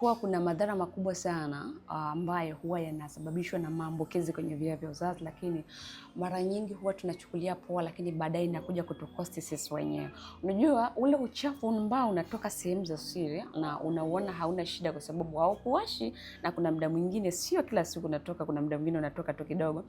Huwa kuna madhara makubwa sana ambayo huwa yanasababishwa na maambukizi kwenye via vya uzazi, lakini mara nyingi huwa tunachukulia poa, lakini baadaye inakuja kutukosti sisi wenyewe. Unajua ule uchafu ambao unatoka sehemu za siri na unauona hauna shida kwa sababu haukuwashi, na kuna muda mwingine sio kila siku unatoka, kuna muda mwingine unatoka tu kidogo,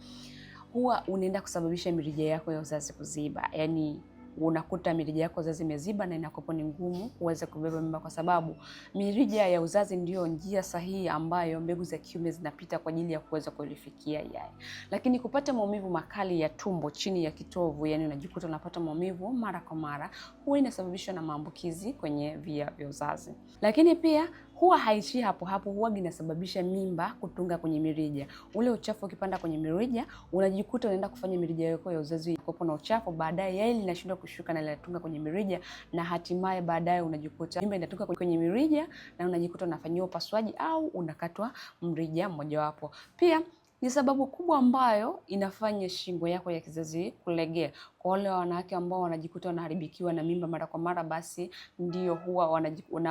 huwa unaenda kusababisha mirija yako ya uzazi kuziba, yaani unakuta mirija yako uzazi imeziba na inakuwa ni ngumu kuweza kubeba mimba, kwa sababu mirija ya uzazi ndiyo njia sahihi ambayo mbegu za kiume zinapita kwa ajili ya kuweza kulifikia yai. Lakini kupata maumivu makali ya tumbo chini ya kitovu, yani unajikuta unapata maumivu mara kwa mara, huwa inasababishwa na maambukizi kwenye via vya uzazi. Lakini pia huwa haishii hapo hapo, huwa inasababisha mimba kutunga kwenye mirija. Ule uchafu ukipanda kwenye mirija, unajikuta unaenda kufanya mirija yako ya uzazi ikopo na uchafu, baadaye yai linashindwa kushuka na linatunga kwenye mirija, na hatimaye baadaye unajikuta mimba inatunga kwenye mirija na unajikuta unafanyiwa upasuaji au unakatwa mrija mmojawapo. Pia ni sababu kubwa ambayo inafanya shingo yako ya kizazi kulegea. Kwa wale wanawake ambao wanajikuta wanaharibikiwa na mimba mara kwa mara, basi ndio huwa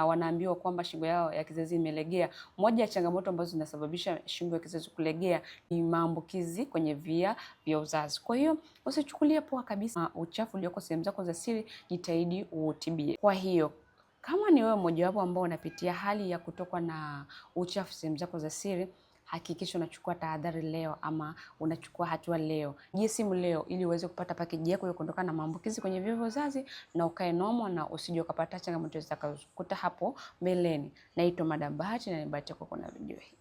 wanaambiwa kwamba shingo yao ya kizazi imelegea. Moja ya changamoto ambazo zinasababisha shingo ya kizazi kulegea ni maambukizi kwenye via vya uzazi. Kwa hiyo usichukulie poa kabisa uchafu ulioko sehemu zako za siri, jitahidi uutibie. Kwa hiyo kama ni wewe mmojawapo ambao unapitia hali ya kutokwa na uchafu sehemu zako za siri, hakikisha unachukua tahadhari leo ama unachukua hatua leo. Jie simu leo ili uweze kupata pakeji yako ya kuondokana na maambukizi kwenye via vya uzazi na ukae nomo na usije ukapata changamoto zitakazokuta hapo mbeleni. Naitwa Madam Bahati na ni bahati yako kuna video hii.